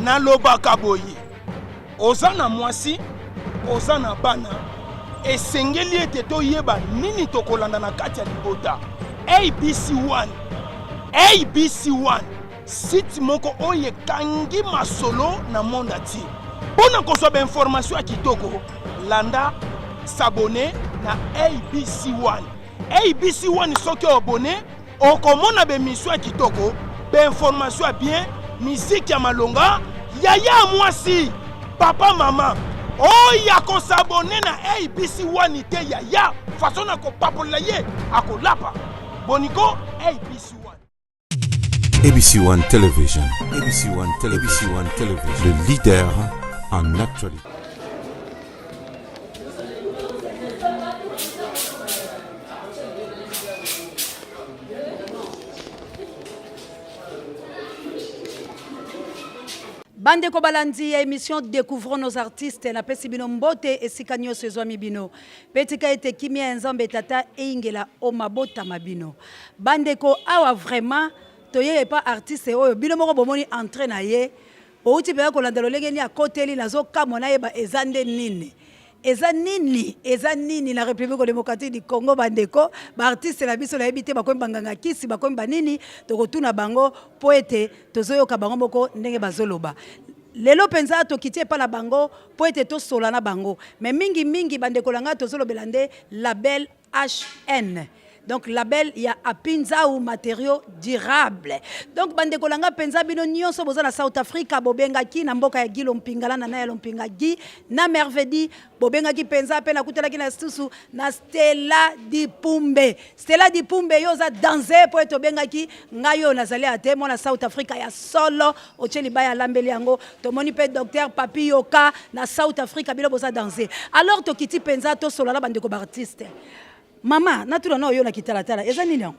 Nalobaka boye, oza na mwasi, oza na bana, esengeli ete toyeba nini tokolanda na kati ya libota. ABC1, ABC1, site moko oyo ekangi masolo na monde entier. Mpo na kozwa ba information ya kitoko, landa s'abonner na ABC1. ABC1 soki o abonner, okomona ba émission ya kitoko, ba information ya bien, miziki ya malonga, yaya ya mwasi, papa mama oyo akos'abonner na ABC1 te, yaya façon na kopapolela ye akolapa boniko ABC1. ABC One Television, ABC One Television, ABC One Television, le leader en actualité. Bandeko balandi ya émission Découvrons nos artistes, napesi bino mbote esika nyonso ezwami bino. Mpe tika ete kimia ya Nzambe Tata eyingela o mabota ma bino. Bandeko awa vraiment toye epa artiste oyo bino moko bomoni entrée na ye, bouti mpenza kolanda lolenge nini akoteli, nazokamwa nayeba eza nde nini. Eza nini, eza nini na République démocratique du Congo? Bandeko baartiste na biso, nayebi te bakomi banganga kisi, bakomi banini. Tokotuna bango mpo ete tozoyoka bango moko ndenge bazoloba. Lelo mpenza tokiti epa na bango mpo ete tosola na bango, mais mingimingi, bandeko na ngai, tozolobela nde label HN, donc label ya Apinzau matériaux durable. Donc bandeko na ngai mpenza, bino nyonso boza na South Africa, bobengaki na mboka ya Guy Lompingala na na ya Lompinga Guy na Mervedi, bobengaki mpenza. Mpe nakutelaki na susu na Stella Dipumbe. Stella Dipumbe, yo oza danse mpo ete obengaki ngai oyo nazali ate mwana South Africa ya solo, otie libaya alambeli yango. Tomoni mpe docteur Papi Yoka na South Africa, bino boza danse. Alors tokiti mpenza tosola na bandeko baartiste. Mama, natuna na oyo na kitalatala, eza nini yango?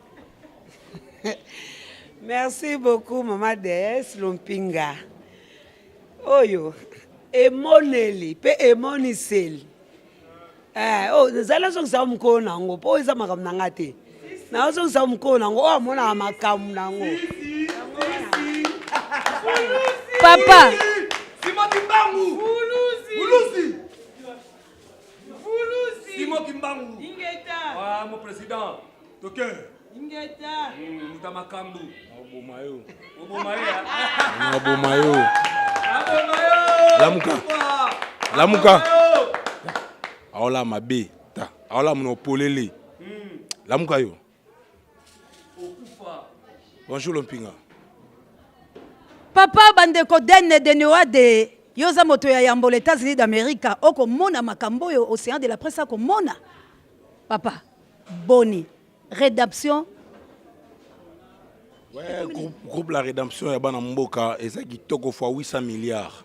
Merci beaucoup, Mama DS Lompinga. Oyo emoneli mpe emoniseli. Eh, oyo ezali, nazongisa mokolo na yango mpo oyo eza makambo na nga te. Nazongisa mokolo na yango oyo amonaka makambo na yango. Papa. Simon Kimbangu! Buluzi! Simon Kimbangu! Ingeta! Ah, mon président! Toke! Ingeta! Muta makambo! Oboma yo. Oboma ye! Ah. Oboma yo. Aboma yo! Lamuka. Lamuka. Aola mabe ta aola mona opolele. Lamuka yo. Okufa! Bonjour Lompinga. Papa, bandeko, dene deneoade, yo oza moto ya yambola États-Unis d'Amérique, okomona makambo oyo Océan de la Presse akomona. Papa, boni rédemption? Ouais, groupe La Rédemption ya bana mboka eza kitoko fois 800 milliards.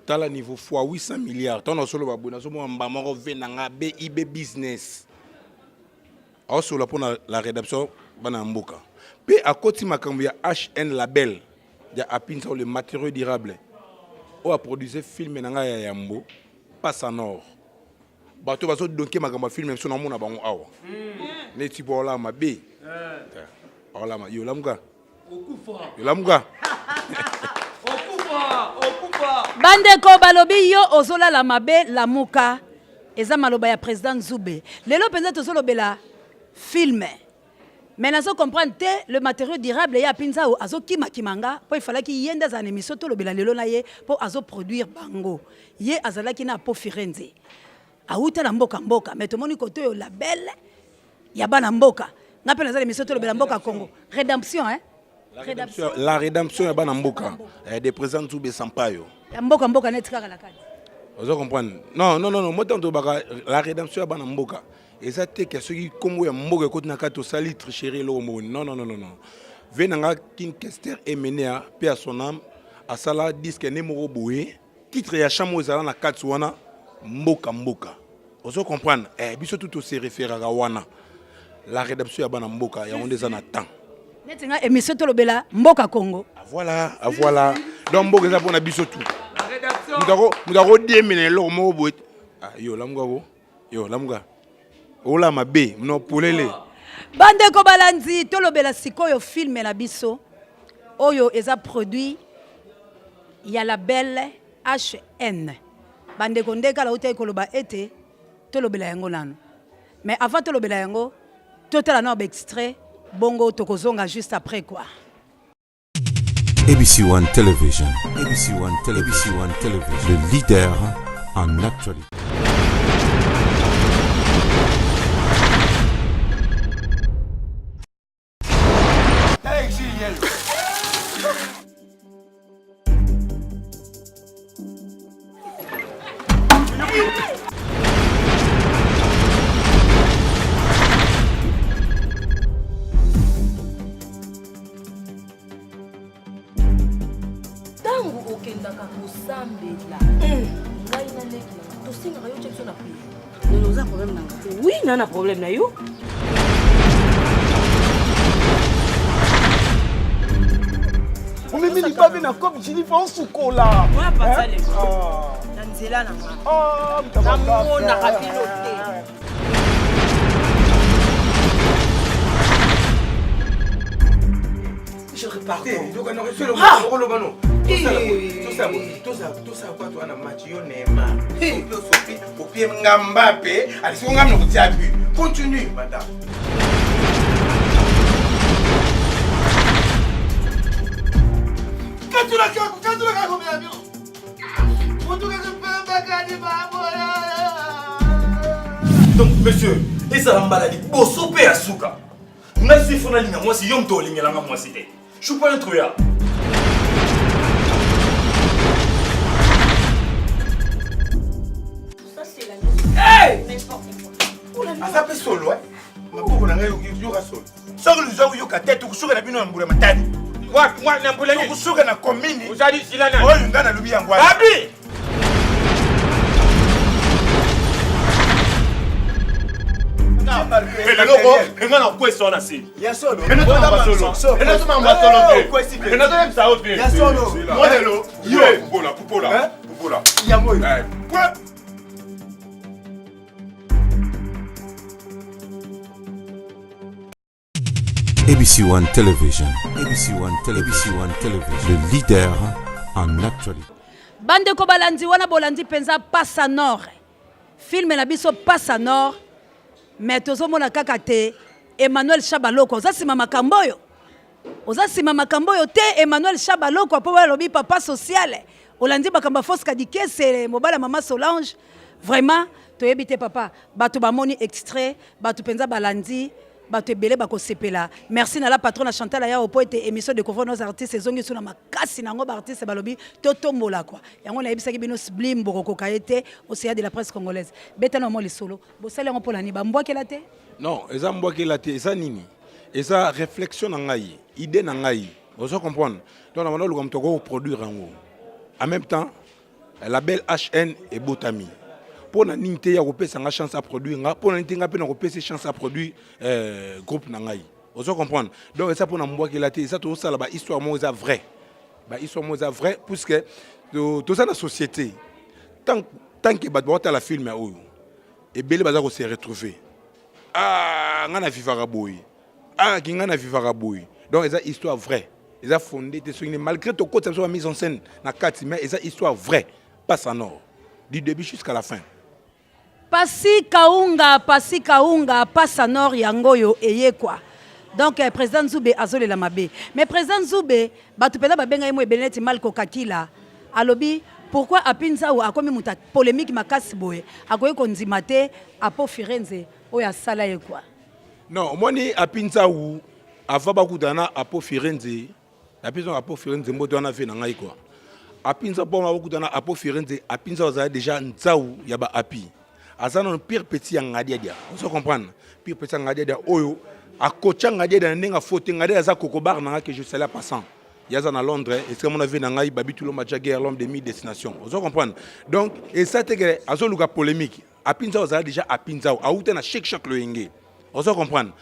Tala niveau fois 800 milliards. Ntango nasoloba boye, nazomona mba moko ve na nga BIB Business aosolola mpona La Rédemption bana ya mboka, mpe akoti makambo ya HN Label ya Apinza, le matériau durable oyo aproduise film na ngai ya yambo Passe en Or. Bato bazodonke makambo ya film biso, naomona bango awa neti po aolala mabe, aolama yo. Lamuka. Okufa! Yo lamuka. Okufa! Okufa! Bandeko balobi yo ozolala mabe, lamuka. Eza maloba ya président Nzube. Lelo mpenza tozolobela film, mais nazo comprendre te le matériau durable ye Apinzao azokimakima nga mpo efalaki ye nde azala na émission tolobela lelo na ye mpo azoproduire bango. Ye azalaki na po Firenze, awuta na mboka mboka, mais tomoni kote oyo label ya bana mboka. Nga mpe naza na émission tolobela mboka Congo, rédemption, hein? La Rédemption ya bana mboka de président Nzube Sampaio. Ya mboka mboka neti kaka na kati. Ozo comprendre? Non, non, non, non. Moi, ntango tobaka La Rédemption ya bana mboka, eza te ke soki nkombo ya mboka ekoti na kati, tosali tricherie eloko moko. Non, non, non, non, non. Ve na nga King Kester Emenea, mpe ya son âme, asala disque nde moko boye, titre ya chambre ezala na kati wana mboka mboka. Ozo comprendre? Biso tu tose référaka wana La Rédemption ya bana mboka, yango nde eza na temps. Neti nga émission tolobela mboka Congo. Ah, voilà, ah, voilà. Donc mboka eza mpona biso tu. Moto akodiemela eloko moko boye. Ah, yo lamuka ko, yo lamuka, ola mabe no polele. Bandeko balandi, tolobela sikoyo film na biso oyo eza produit. ya label HN. Bandeko nde kala utaki koloba ete tolobela yango nanu. Mais avant tolobela yango, totala nao ba extrait bongo tokozonga juste après quoi. ABC One Television, ABC One Television, ABC One Television, le leader en actualité. Ntango okendaka kosambela ngai na leki na nga tosengaka yo otya biso na priere. Nono oza problème na nga? Oui, na na problème na yo. Omemi libabe na cope jili fa osukola. Oya pasa lelo. Na nzela na nga. Ah, Namonaka bino te. Tosala na match yo Neymar osopi opie nga Mbappe alisiko nga mnoko tia but continue madame. Katula kako katula kako bia Donc monsieur, ezala mbala liboso mpe ya suka. Ngai soki fo nalinga mwasi, yo moto olingela nga mwasi te. Je suis pas un trouillard. Aza mpe solo, eh? Maboko na ngai yoka solo. Soki luza koyoka te, tokosuka na bino na mbula matadi. Wapi mwa na mbula nini? Tokosuka na commune. Ozali zila nani? Oyo ngai nalobi yango wana. Babi! Eloko nga na kwesa wana se. Ya solo. Ena to mamba solo te. Ena to yebisa yo te. Ya solo. Mwa lelo yo pupola pupola pupola. Yango oyo. Point. ABC One Television, ABC One Television, ABC One Television, le leader en actualité. Bandeko balandi wana bolandi penza Passa Nord. Film na biso Passa Nord. Mais tozomona kaka te Emmanuel Shabaloko oza sima makambo oyo. Oza sima makambo oyo te Emmanuel Shabaloko po balobi papa social. Olandi makambo ya Fosca Dikese mobala mama Solange. Vraiment toyebi te papa bato bamoni extrait bato penza balandi bato ebele bakosepela. Merci na la patronne Chantal Ayao po ete émission découvrir nos artistes ezongi sous na makasi nango ba artistes balobi totombola quoi. Yango nayebisaki bino sublime bokokoka ye te océan de la presse congolaise. Beta na mo lisolo. Bosali yango pona nini? Bambwakela te? Non, eza mbwakela te, eza nini? Eza réflexion na ngai, idée na ngai. Ozo comprendre? Donc na banda luka moto akoki produire yango. En même temps, la belle HN ebotami. Mpo na nini te ya kopesa nga chance à produire nga, mpo na nini te nga mpe na kopesa chance à produire groupe na ngai. Ozo comprendre? Donc eza mpo na mbwakela te, eza tozosala ba histoire moko eza vrai. Ba histoire moko eza vrai puisque toza na société. Tant tant que bato bakotala film oyo, ebele baza ko se retrouver. Ah, nga na vivaka boye. Ah, ki nga na vivaka boye. Donc eza histoire vraie. Eza fondé te soki malgré tokotisa biso ba mise en scène na kati, mais eza histoire vraie. Passe en or du début jusqu'à la fin. Pasi Kaunga, Pasi Kaunga, Passe en or yango yo eye quoi. Donc président Nzube azolela mabe. Mais président Nzube bato pena babenga ye mo ebele neti Malko Kakila alobi pourquoi Api Nzau akomi moto ya polémique makasi boye akoki kondima te Apo Firenze oyo asala ye quoi. Non, omoni Api Nzau avant bakutana na Apo Firenze, Api Nzau Apo Firenze mbote wana vie na ngai quoi. Api Nzau mpo bakutana na Apo Firenze, Api Nzau azala déjà Nzau ya ba Api. Aza nano pire petit ya Ngadiadia. Ozo comprendre? Pire petit ya Ngadiadia oyo akocha Ngadiadia na ndenge afote Ngadiadia aza kokobar na nga que je salue en passant. Yaza na Londres, esika mona vie na ngai Babi Tulomba Jagger, l'homme de mille destinations. Ozo comprendre? Donc esa te que azoluka polémique. Api Nzau azala déjà Api Nzau, auta na Sheikh Shak Loyenge. Ozo comprendre?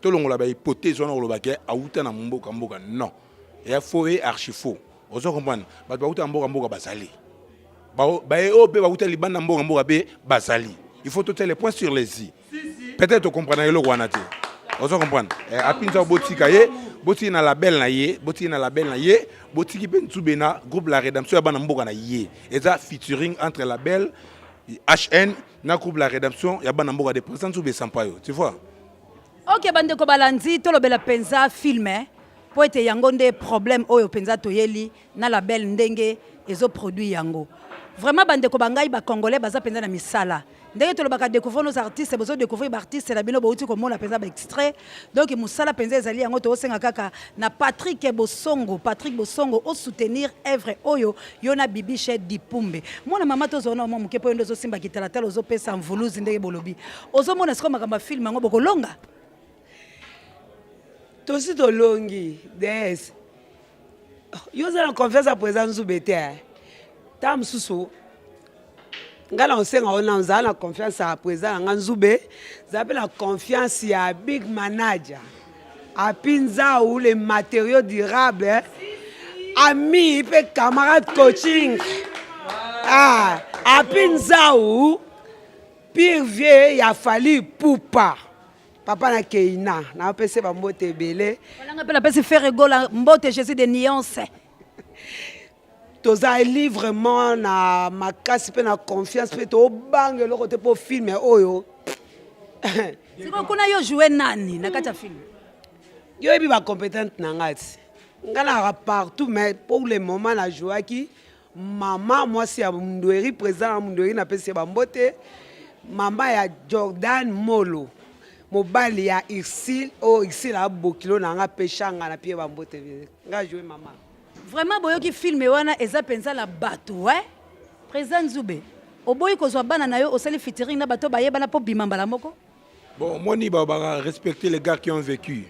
Tolongola ba hypothèse wana koloba ke auta na mboka mboka non. Ya faux et archi faux. Ozo comprendre? Bato bauta na mboka mboka bazali. Ba ba oyo pe bauta libanda mboka mboka pe bazali. Il faut totia les points sur les i. Peut-être comprendre eloko wana te. Ozo comprendre? Api Nzau botika ye, Botiki na label na ye, botiki na label na ye, botiki mpe Nzube na groupe La Rédemption ya bana mboka na ye. Eza featuring entre label HN na groupe La Rédemption ya bana mboka de président Nzube Sampaio, tu vois. Ok bandeko balandi tolobela penza film eh? po ete yango nde problème oyo penza toyeli na label ndenge ezo produit yango. Vraiment bandeko ba ngai ba congolais baza penza na misala. Ndenge tolobaka découvrons nos artistes, bozo découvrir ba artistes na bino bouti komona penza ba extrait. Donc musala penza ezali yango tosenga kaka na Patrick Bosongo, Patrick Bosongo o soutenir œuvre oyo yo na Bibiche Dipumbe. Mwana mama tozo na mwa muke po yo nde ozosimba kitalatala ozopesa mvuluzi ndenge bolobi. Ozomona sikoyo makambo ya film yango bokolonga? Tosi tolongi DS. Yo oza na confiance ya président Nzube te. Eh. Ta mosusu ngai na kosenga yo na ozala na confiance ya président na ngai Nzube, zala mpe na confiance ya big manager Api Nzau, les matériaux durables, ami mpe camarade coaching. Ah, Api Nzau pire vieux ya Fally Ipupa. Papa na Keina, na pese ba mbote ebele. Balanga pe na pesi Ferre Gola mbote Jésus de nuance. Tozali vraiment na makasi pe na confiance pe tobanga eloko te po film oyo. Sikoyo kuna yo jouer nani na kati ya film? Yo yebi ba competente na nga ti. Nga na partout mais pour le moment na jouaki Mama mwasi ya Mundweri, president ya Mundweri napesi ye ba mbote. Mama ya Jordan Molo, mobali ya Ursule, oyo Ursule a bokilo na nga Peshanga na pie ba mbote. Nga jouer mama. Vraiment boyoki film wana eza penza na batu eh? President Nzube, oboyi kozwa bana na yo osali featuring na bato bayebana po bima mbala moko? Bon, omoni ba ba respecter les gars qui ont vécu.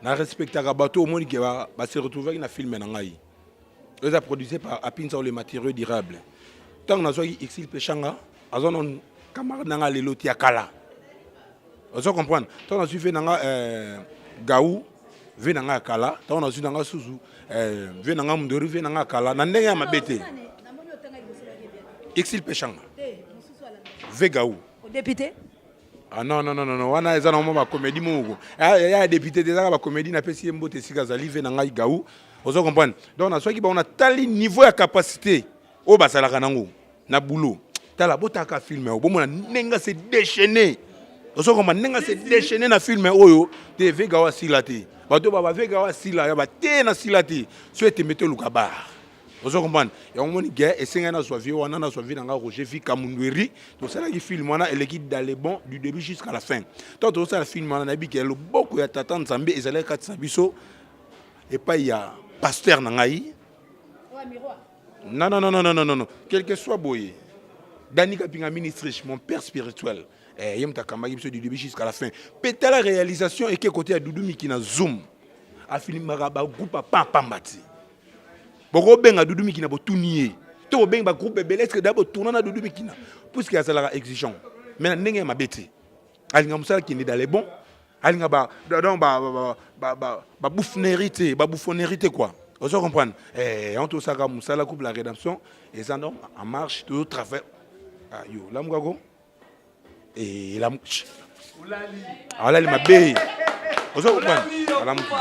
Na respectaka bato omoni ke ba, ba se retrouvaki na film na ngai. Eza produisé par Apinza le matériau durable. Tango nazwaki Exil Peshanga, aza non camarade na nga lelo tia kala. Ozo comprendre? Tango nazwi ve na nga euh, Gaou, ve na nga ya kala, tango nazwi na nga susu euh, ve na nga Mundori, ve na nga ya kala, na ndenge ya mabe te. Exil Peshanga. Ve Gaou. Député? Ah non non non non wana eza na mwa ba comédie moko. Ah ya député te ezaka ba comédie na pesi ye mbote esika azali ve na ngai Gaou. Ozo comprendre? Donc nazwaki bango natali niveau ya capacité oyo bazalaka nango na boulot. Tala botaka film oyo bomona ndenge se déchaîner. Ozo comprendre ndenge se déchaîner na film oyo te ve Gaou asila te. Bato ba ba ve Gaou asila ya ba te na sila te. So etembe te luka bar. Ozo comprendre? Yango moni ge esengaki nazwa vie wana nazwa vie na nga Roger Vika Mundweri tosalaki film wana eleki dans le bon du début jusqu'à la fin. Tant tozosala film wana nayebi ke loboko ya tata Nzambe ezalaki kati na biso epai ya pasteur na ngai. Non non non non non non non quel que soit boye Dani Kapinga ministre mon père spirituel eh, ye moto akambaki biso du début jusqu'à la fin mpe tala réalisation eke kote ya Doudou Miki na Zoom afilimaka bagroupe apampamba ti bokobenga Doudou Mikina botuni ye to bobengi ba groupe ebele est-ce que da botourna na Doudou Mikina puisque azalaka exigeant mais na ndenge ya mabe te alinga mosala kende dans les bons alinga ba donc ba ba ba ba ba bouffonnerie te ba bouffonnerie te quoi ozo comprendre eh on tosaka mosala couple la rédemption eza donc en marche tozo travail ah yo lamuka ko Eh, la alali mabe ozo comprendre alamuki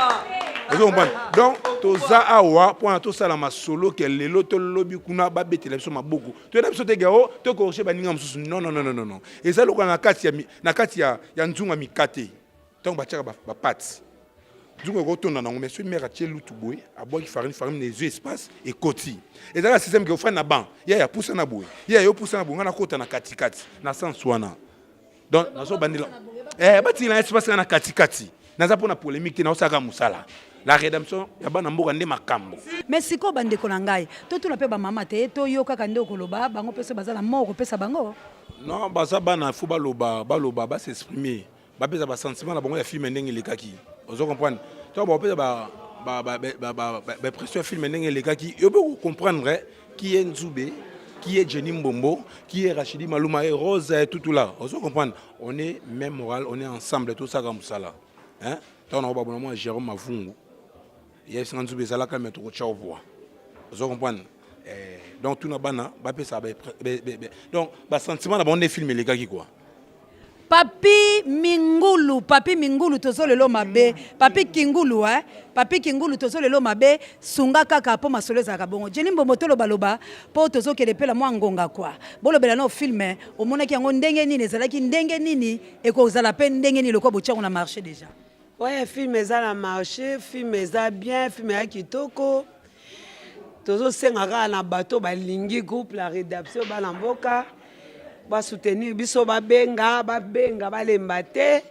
ozo comprendre donc toza awa mpona tosala masolo ke lelo tolobi kuna babetela biso maboko toyena biso te gao tokorche baninga mosusu non non non non non eza lokola na kati ya na kati ya, ya nzungu ya mikate ntango batiaka bapate nzungu ekotonda nango mais soki mare atie lutu boye abwaki farine farine na ezwi espace ekoti ezalaka système ke ofandi na ban yaya pusana boye yaya yo pusana boye ngai nakota na katikati na sens wana donc nazobandela eh, batikela espace ngai na katikati naza mpo na polémique te naosalaka mosala la rédemption ya bana mboka nde makambo mais sikoyo bandeko na ngai totuna mpe bamama te toyokaka nde okoloba bango mpe so baza na moko kopesa bango non baza bana fo baloba baloba basexprime bapesa ba sentiment na bango ya film ndenge elekaki ozo comprendre to bakopesa ba ba ba ba ba ba pression ya film ndenge elekaki yo mpe comprendre qui est Nzube qui est Jenny Mbombo qui est Rachidi Maluma et Rose et tout tout là ozo comprendre on est même moral on est ensemble tout ça comme ça là hein tant na ba bonamo Jérôme Mavungu yebisa nga Nzube ezalaka mais tokotya obwa ozo comprendre eh, donc tuna bana bapesa donc ba sentiment na bango nde film elekaki quoi. Papi Mingulu, Papi Mingulu tozo lelo mabe. Papi Kingulu hein. Papi Kingulu tozo lelo mabe, sunga kaka po masolo ezalaka bongo. Jenny Mbombo toloba loba po tozo kende pe la mwa ngonga quoi. Bolobela no film omonaki yango ndenge nini ezalaki ndenge nini ekozala pe ndenge nini lokola botia yango na marché déjà. Ouais, film eza na marché, film eza bien, film ya kitoko. Tozosenga kaka na bato balingi groupe la rédaction bana mboka ba soutenir biso babenga babenga balemba te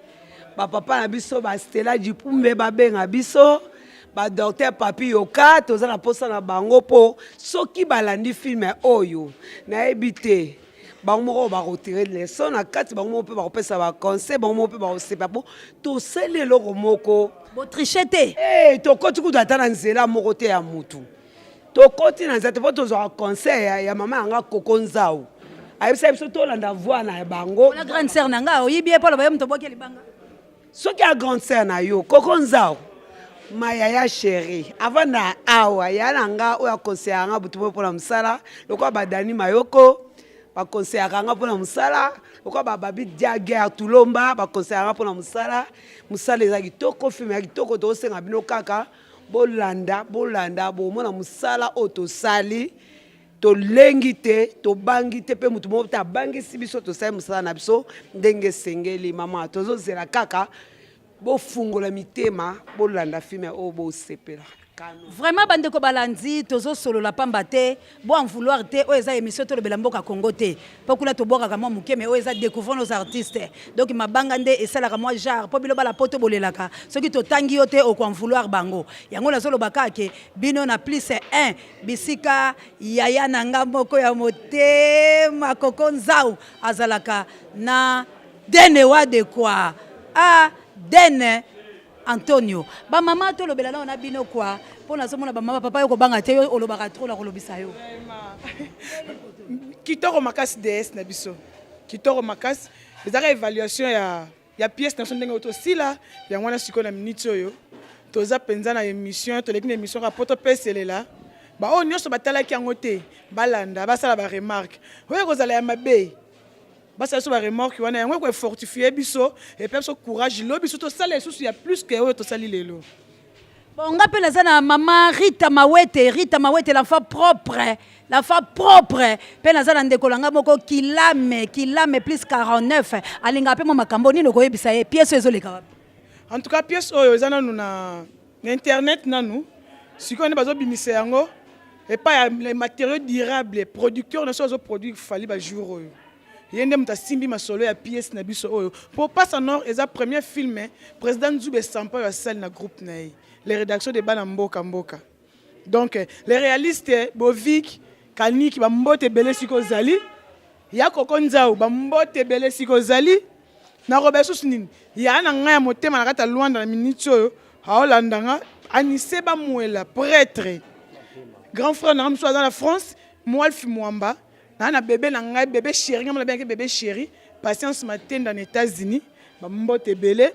bapapa na biso ba Stella Dipumbe babenga biso ba docteur Papi Yoka toza na posa na bango po soki balandi film oyo nayebi te bango moko bakotire leson na kati bango moko mpe bakopesa baconseil bango moko mpe bakosepa mpo tosali eloko moko botriche te hey, eh, tokoti kutu ata na nzela moko te ya mutu tokoti na nzela te mpo tozwaka conseil ya, ya mama yanga koko nzau ayebisa biso tolanda voi na bango la grande sœur na nga oyibi ye mpo aloba ye moto obwaki libanga Soki ya grande sœur na yo koko nzau ma yaya chérie avanda awa ya na nga oyo akonseyaka nga butu moi mpona mosala lokola badani mayoko bakonseyaka nga mpona mosala lokola bababi diager tulomba bakonseyaka nga mpona mosala mosala eza kitoko filme ya kitoko tokosenga bino kaka bolanda bolanda bomona mosala oyo tosali Tolengi te, tobangi te, mpe moto moko te abangisi biso. Tosali mosala na biso ndenge esengeli. Mama, tozozela kaka bofungola mitema, bolanda filme oyo, bosepela. Kano. Vraiment bandeko balandi tozosolola pamba te bo en vouloir te oyo eza emission tolobela mboka Congo te po kuna tobwakaka mwa moke mais oyo eza découvrons nos artistes donc mabanga nde esalaka mwa genre po bino bala poto bolelaka soki totangi yo te oko en vouloir bango yango nazoloba kaka ke bino na plus 1 Bisika yaya na nga moko ya motema Koko Nzau azalaka na Dene wa de quoi ah Dene Antonio ba mama tolobela nao na bino quoi mpo nazomona ba mama papa yo kobanga te yo olobaka trop na kolobisa yo kitoko makasi DS na biso kitoko makasi ezalaka évaluation ya ya pièce na biso ndenge oyo tosila yango wana sikoyo na minute oyo toza mpenza na émission toleki na émission kaka mpo topeselela baoyo nyonso batalaki yango te balanda basala baremarque oyo ekozala ya mabe basala biso baremarque wana yango ekoefortifie biso epe biso courage lobi biso tosala lisusu ya plus ke oyo tosali lelo. Bon, nga pe naza na mama Rita Mawete, Rita Mawete l'enfant propre, l'enfant propre. Pe naza na ndeko na nga moko Kilame, Kilame plus 49. Alingaka pe mwa makambo nini okoyebisa ye pièce oyo ezoleka wapi? En tout cas pièce oyo eza nanu na, na internet nanu sikoyo nde bazobimisa yango epai ya les matériaux durables producteur na biso azoproduire fali ba jour oyo Ye nde moto asimbi masolo ya pièce na biso oyo. Po Pasa Nord eza premier film président Nzube Sampaio asali na groupe na ye. Les rédactions de bana mboka mboka. Donc les réalistes Bovik, Kaniki ba mbote ebele siko ozali. Ya Koko Nzau ba mbote ebele siko ozali. Na roba susu nini? Ya na ngai ya motema na kati ya Luanda na minute oyo aolanda nga Anise Bamuela prêtre. Grand frère na nga mosusu aza na France, Mwalfi Mwamba. Na na bebe na ngai bebe chéri ngai nabengaki bebe chéri Patience Matenda na États-Unis ba mbote ebele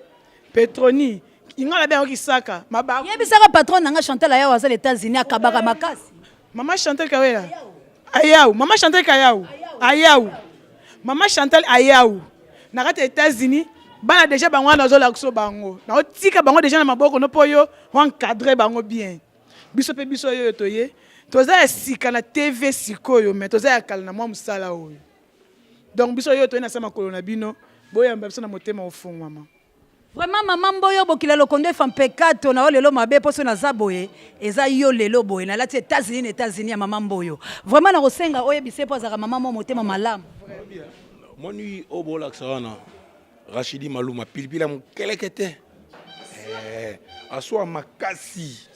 Petroni ngai nabengaki kisaka mabaku yebisaka patron na ngai Chantal Ayaw aza na États-Unis akabaka makasi mama Chantal Kawela Ayaw mama Chantal Kayaw Ayaw mama Chantal Ayaw na kati ya États-Unis bana deja bango wana nazolakisa bango naotika bango deja na maboko no mpo yo oencadre bango bien Biso pe biso yoyo toye toza ya sika na TV sikoyo mais toza ya kala na mwa musala oyo. Donc biso yoyo toye na sa makolo na bino boyamba biso na motema ofungwama. Vraiment maman mboyo bokila lokondo efa mpekato na yo lelo mabe poso naza boye eza yo lelo boye nalati Etats-Unis na Etats-Unis ya maman mboyo vraiment nakosenga oyebisa ye po azalaka maman moko motema malamu. Moni oyo bolakisa wana Rachidi Maluma pilipili ya mokeleke te eh, aswa makasi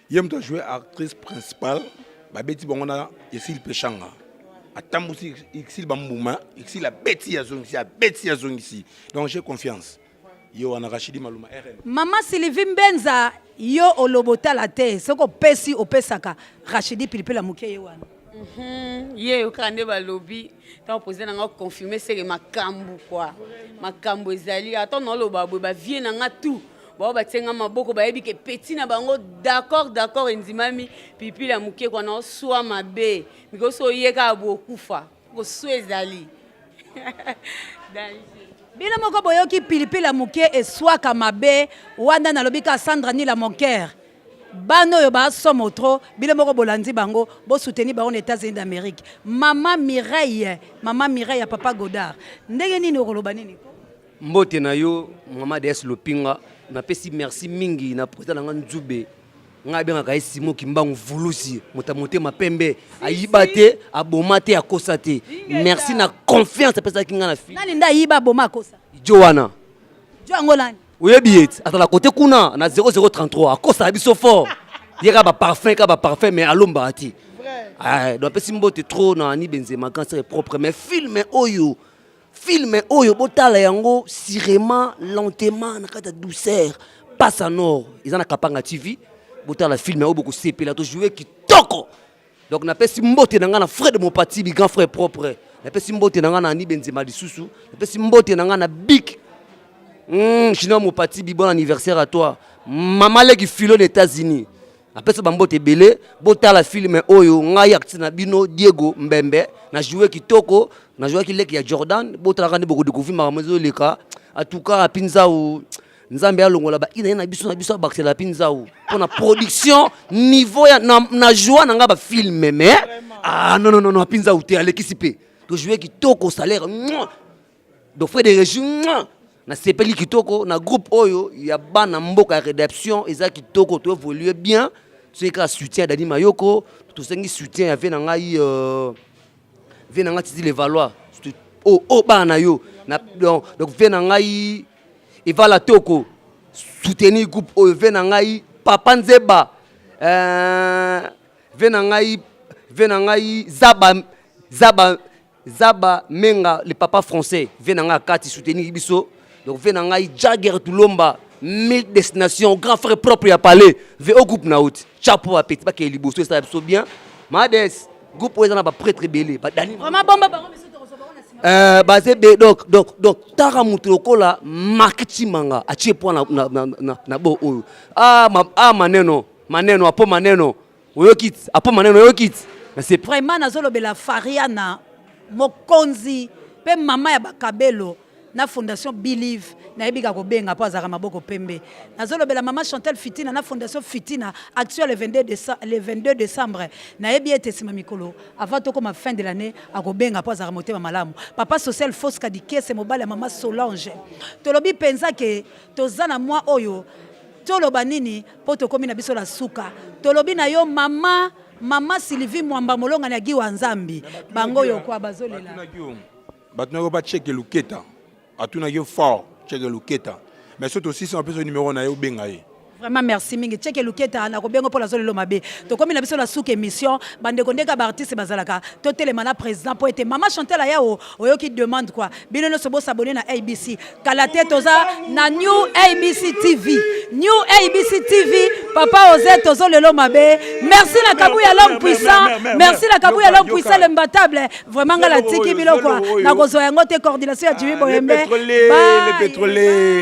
ye moto ajoue actrice principale babeti bango na esili peshanga atambusi exil bambuma exil abeti azongisi abeti azongisi donc j'ai confiance ye wana rachidi maluma rm mama sylvie mbenza yo oloba otala te soki opesi opesaka rachidi pilipili ya moke ye wana Ye kaka nde balobi ntango président na nga confirme seke makambo kua makambo ezali ata naoloba boye bavie na nga tout bao batie nga maboko bayebi ke petit na bango d'accord d'accord endimami pilipili ya moke kua naoswa mabe mikolo so oye kaka boye okufa koswa ezali. Bino moko boyoki pilipili ya moke eswaka mabe wana nalobi ka Sandra Nila mon cœur. Bana oyo ba somo trop bino moko bolandi bango bo soutenir bango na Etats-Unis d'Amerique. Mama Mireille, mama Mireille ya papa Godard. Ndenge nini okoloba nini? Mbote na yo mama DS Lopinga, napesi merci mingi na president na nga Nzube. Ngai abengaka ye Simon Kimbangu Vulusi, moto ya motema pembe, ayiba te, aboma te, akosa te. Merci na confiance apesaki ngai na fille. Nani nde ayiba, aboma, akosa? Jo wana. Jo yango nani? Oyebi ye ti, azala kote kuna na 0033, akosaka biso fort. Ye kaka ba parfum, kaka ba parfum mais alombaka te. Ah, donc apesi mbote trop na Annie Benzema, grand sœur propre, mais film oyo Film oyo botala yango surement lentement na kati ya douceur passe en or eza na Kapanga TV botala film oyo bokosepela to jouer kitoko donc napesi mbote na ngai na Fred Mopatibi grand frère propre napesi mbote na ngai na Annie Benzema lisusu napesi mbote na ngai na Bic Chinois Mopatibi bon anniversaire à toi mama leki philo na États-Unis Napesa ba mbote ebele botala film oyo ngai artiste na bino Diego Mbembe na jouer kitoko na jouaki leki ya Jordan botalaka nde boko découvrir makambo ezoleka en tout cas Api Nzau Nzambe alongola ba ina ye na biso na biso abakisela Api Nzau mpo na production niveau ya na, na joie na ngai ba film mais ah non non non Api Nzau te alekisi mpe to jouer kitoko salaire mouah. Donc frère de région nasepeli kitoko na groupe oyo ya bana mboka ya rédemption eza kitoko to évoluer bien tosengi kaka soutien ya Dani Mayoko tosengi soutien ya vie na ngai euh, vie na ngai Titi Levallois oh, oh bana na yo na, donc, donc vie na ngai Evala Toko soutenir groupe oyo vie na ngai Papa Nzeba euh, vie na ngai vie na ngai Zaba Zaba Zaba Menga le papa français vie na ngai akati soutenir biso donc vie na ngai Jagger Tulomba mille destinations grand frère propre ya palais vie au groupe na oti chapeau à petit bakeye liboso esala biso bien Mades groupe oyo eza na ba prêtre ebele ba Dani vraiment bomba bango biso tokozwa bango na sima euh, baze be donc donc donc tara moto lokola Marc Chimanga atie poids na, na, na, na, na bo oyo ah, ma, ah maneno maneno apo maneno oyoki apo maneno oyoki na vraiment nazolobela Fariana mokonzi mpe mama ya bakabelo na fondation Believe nayebi ka kobenga mpo azalaka maboko pembe nazolobela mama Chantal Fitina na fondation Fitina action le 22 décembre, le 22 décembre nayebi ete nsima mikolo avant tokoma fin de l'année akobenga mpo azalaka motema malamu papa social Fosca Dikese mobali ya mama Solange tolobi mpenza ke toza na mwa oyo toloba nini Po tokomi na biso na suka. Tolobi na yo mama mama Sylvie Mwamba molongani ya Guy wa Nzambi. Bango yo kwa bazolela. Batunaki yo pa Cheke Luketa. Atunaki yo fort Cheke Luketa. Mais soki tosisi apesa yo numero na ye obenga ye. Vraiment merci mingi Cheke Luketa na kobengo mpo nazolelo mabe. Tokomi na biso na suka émission bandeko ndenge ba artiste bazalaka totelema na président mpo ete mama Chantal Ayao oyoki demande quoi bino nyonso bo s'abonner na ABC kala te toza na New ABC TV New ABC TV papa Ose tozo lelo mabe merci na Kabuya l'homme puissant merci na Kabuya l'homme puissant l'imbattable vraiment nga natiki biloko nakozwa yango te coordination ya Jimmy Boyembe le pétrolier.